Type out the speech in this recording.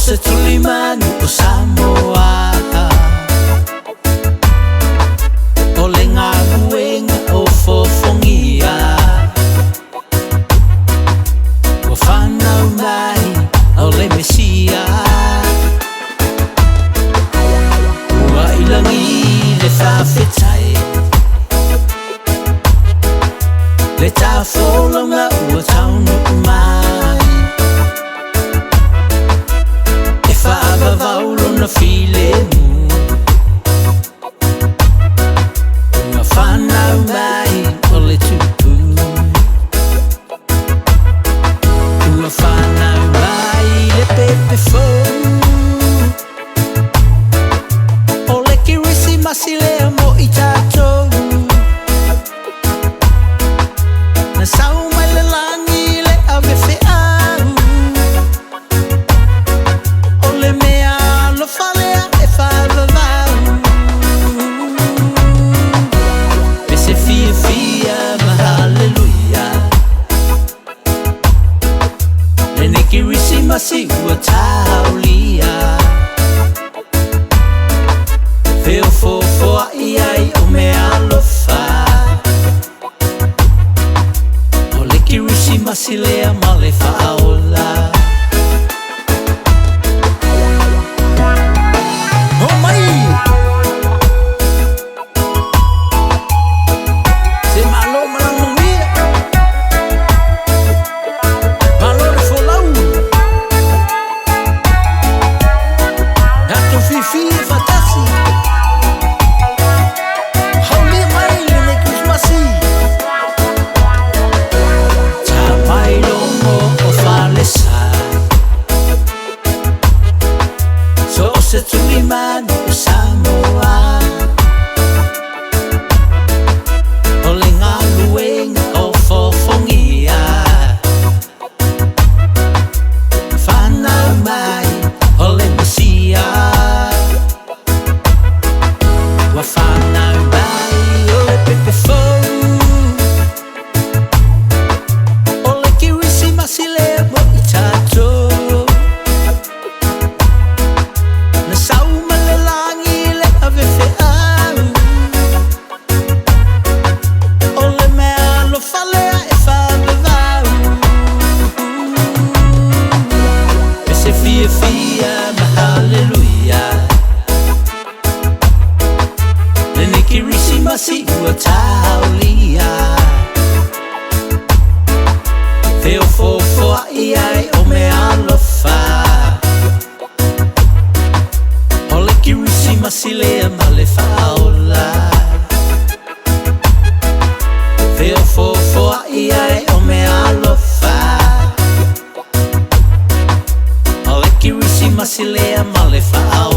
se tulimanu o Samoa. O le galuega o fofogia, ua fanau mai o le Mesia. Ua i lagi le faafetai, le tafolauga ua taunuu mai, e faavavau lona filemu. Ua fanau mai o le Tupu, ua fanau mai le pepe fou. O le Kerisimasi lea mo i tatou, na sau mai le lagi le ave feau. O le mea alofa lea e faavavau, e se fiafia ma haleluia. Lenei Kerisimasi ua taulia, feofoofoai ai o mea alofa. O le Kerisimasi lea ma le faaola. O mai se malo malaga manuia, malo le folau, tatou fiafia faatasi. Haulia mai lenei Kerisimasi. Ta mai logo o falesa, so o se tulimanu o Samoa. O le galuega o fofogia, fanau mai o le Mesia. Ua fanau mai o le pepe fou. O le Kerisimasi lea mo i tatou, na sau mai le lagi le ave feau. O le mea alofa lea e faavavau, e se fiafia ma haleluia. Lenei Kerisimasi ua taulia, feofoofoai ai o mea alofa. O le Kerisimasi lea ma le faaola, feofoofoai ai o mea alofa. O le Kerisimasi lea ma le faaola.